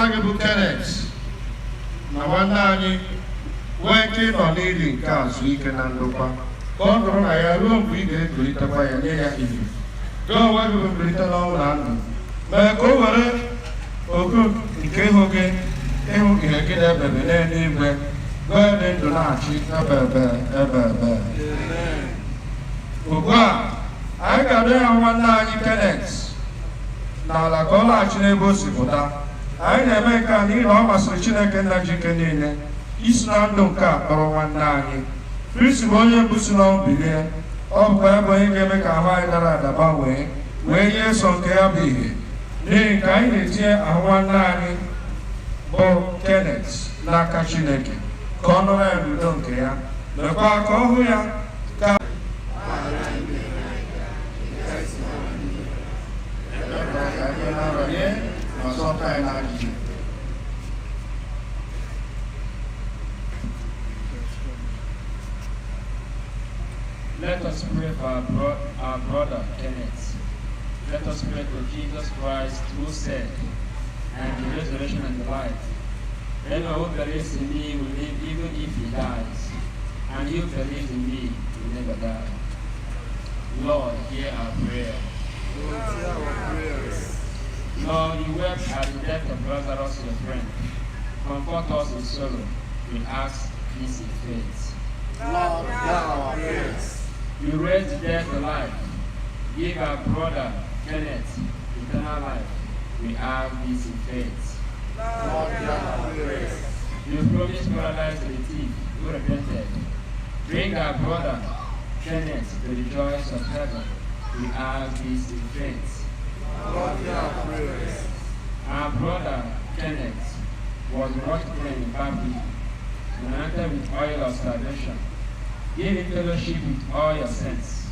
Nwa gị bụ Kenneth na nwanne anyị nwee ike ịnọ n'ili nke a zuo ike na ndokwa, ka ọ nọrọ na ya ruo mgbe ị ga-ekulitekwa ya nye ya ihe. Gị onwe gị bụ mbilite n'ọnwụ na ndụ, mee ka o were oku nke ịhụ gị, ịhụ ihe gị na-ebebe n'eluigwe, wee dị ndụ na-achị ebe ebe ebe ebe. Ugbu a, anyị ga-adọ ya nwanne anyị Kenneth n'ala ka ọ laghachi n'ebe o si pụta. Anyị na-eme nke a n'ihi na ọ masịrị Chineke nna ji ike niile isi na ndụ nke a kpọrọ nwanne anyị. Kristi bụ onye mbụ si n'ọnwụ bilie, ọ bụkwa ya bụ onye ga-eme ka ahụ anyị dara ada gbanwee wee yie sọ nke ya bụ ihe. N'ihi nke anyị na-etinye ahụ nwanne anyị bụ Kenneth n'aka Chineke ka ọ nọrọ ya n'udo nke ya, mekwa ka ọ hụ ya ka ma zọpụta anyị n'ajụjụ. Let us pray for our brother Kenneth. Let us pray to Jesus Christ, who said, "I am the resurrection and the life. Anyone who believes in me will live even if he dies, and he who believes in me will never die." Lord, hear our prayer. Lord, hear our prayers. Lord, you wept at the death of Lazarus, your friend. Comfort us in sorrow. We ask this in faith. Lord, hear our prayers. You raised the dead to life. Give our brother Kenneth eternal life. We ask this in faith. Lord, hear our prayers. You promised paradise to the thief who repented. Bring our brother Kenneth to the joys of heaven. We ask this in faith. Lord, hear our prayers. Our brother Kenneth was washed clean in baptism and anointed with oil of salvation. Give him fellowship with all your saints.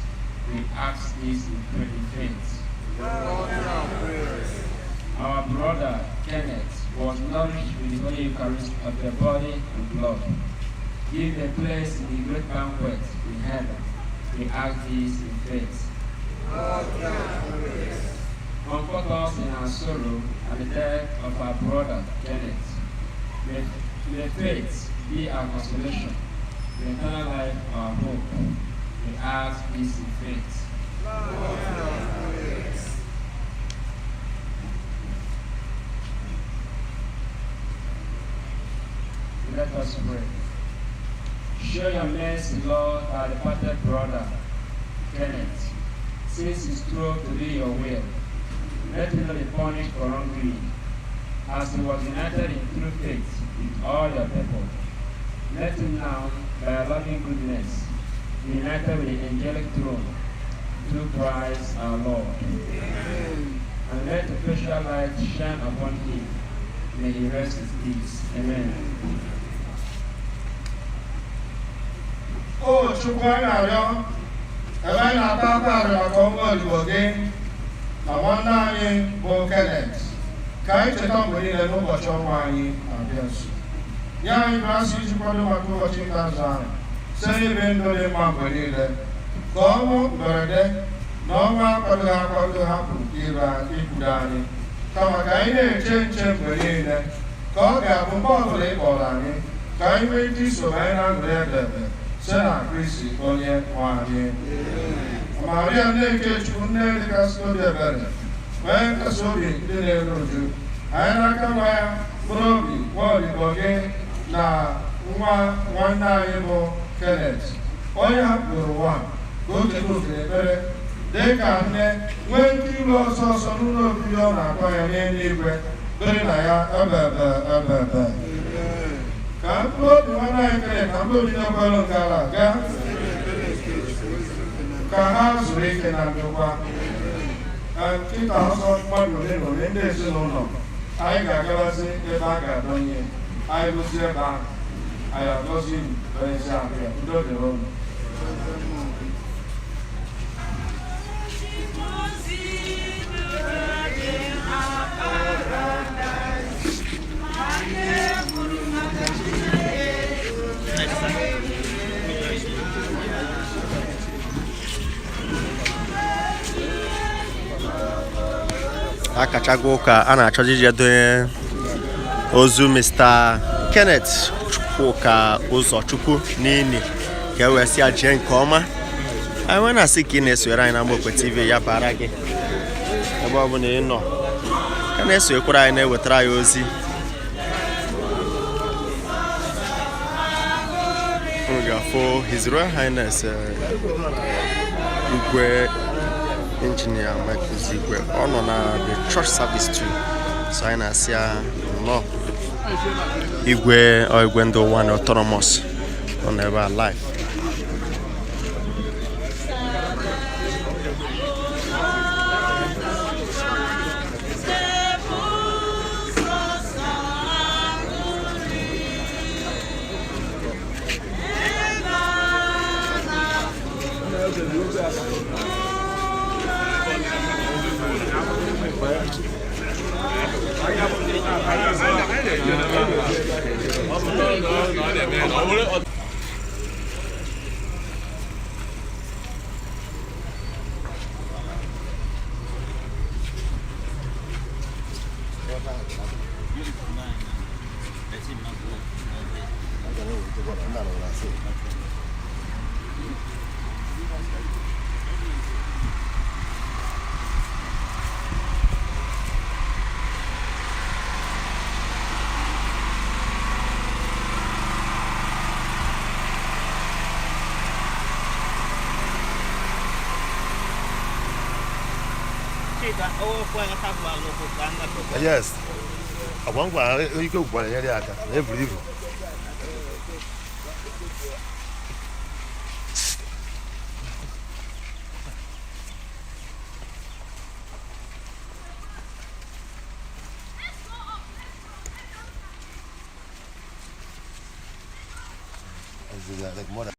We ask this in faith. Lord, hear our prayers. Our brother Kenneth was nourished with the Holy Eucharist of your body and blood. Give a place in the great banquet in heaven. We ask this in faith. Lord, hear our prayers. Comfort us in our sorrow at the death of our brother Kenneth. May faith be our consolation, may eternal life our hope. We ask this in faith. Lord, hear our prayers. Let us pray. Show your mercy, Lord, our departed brother, Kenneth, since he strove to do your will. Let him not be punished for wrongdoing, as he was united in true faith with all your people. Let him now, by your loving goodness, be united with the angelic throne, through Christ our Lord. Amen. And let the facial light shine upon him. May he rest in peace. Amen. O Chukwu, anyị na-arịọ, ebe anyị na-ata akwa arịrị maka ọnwụ odibo gị na nwanne anyị bụ Kenneth, ka anyị cheta mgbe niile n'ụbọchị ọnwụ anyị na-abịa nso. Nye anyị grasị iji kwado maka ụbọchị ikpeazụ ahụ site n'ibi ndụ dị mma mgbe niile, ka ọnwụ mberede na ọnwụ akwadoghị akwado hapụ ire ikwudo anyị, kama ka anyị na-eche nche mgbe niile, ka ọ ga-abụ mgbe ọbụla ị kpọrọ anyị, ka anyị nwee ike iso anyị na ndụ ebe ebe site na Kristi onye nwe anyị. Maria, nne nke Chukwu, nne dịkasị obi ebere, nwee nkasi obi ndị na-eru uju, anyị n'aka nwa ya mkpụrụ obi nwa odibo gị na nwa nwanne anyị bụ Kenneth, onye hapụrụ ụwa, ka o cheta oke ekpere dị ka nne nwee ike iru ọsọ ọsọ n'ụlọ obibi ọ na-akpọ ya n'eluigwe, biri na ya ebe ebe ebe ebe. Ka mkpụrụ obi nwanne anyị Kenneth na mkpụrụ obi na-ekwelu nke ala gaa ka ha zuru ike na ndokwa. Nkịta ọsọ mmadụ ole na ole ndị ezinụlọ anyị ga-agabazi ebe a ga-adọnye anyị, gosi ebe ahụ anyị agọzi ezi ahụ ya. Udo dịrị ụnụ. Akachago ụka a na-achọzi ije donye. Ozu Mr. Kenneth Chukwuka Ụzọchukwu n'ini ka e wee sị ya jee nke ọma. Anyị wee na-asị ka ị na-esonyere anyị na Amaokwe TV, ya bara gị ebe ọ bụla ị nọ ka na-esonyekwara anyị, na-ewetara anyị ozi. Unu ga-afụ His Royal Highness, Igwe Engineer Mike Uzigwe. Ọ nọ na the church service too, so anyị na-asị ya nnọọ, Igwe. Ọ Igwe ndị ụwa na autonomous nọ n'ebe a live. Yes. Agwa ngwa ike gwara nyere ya aka na eburu ibu. Like more than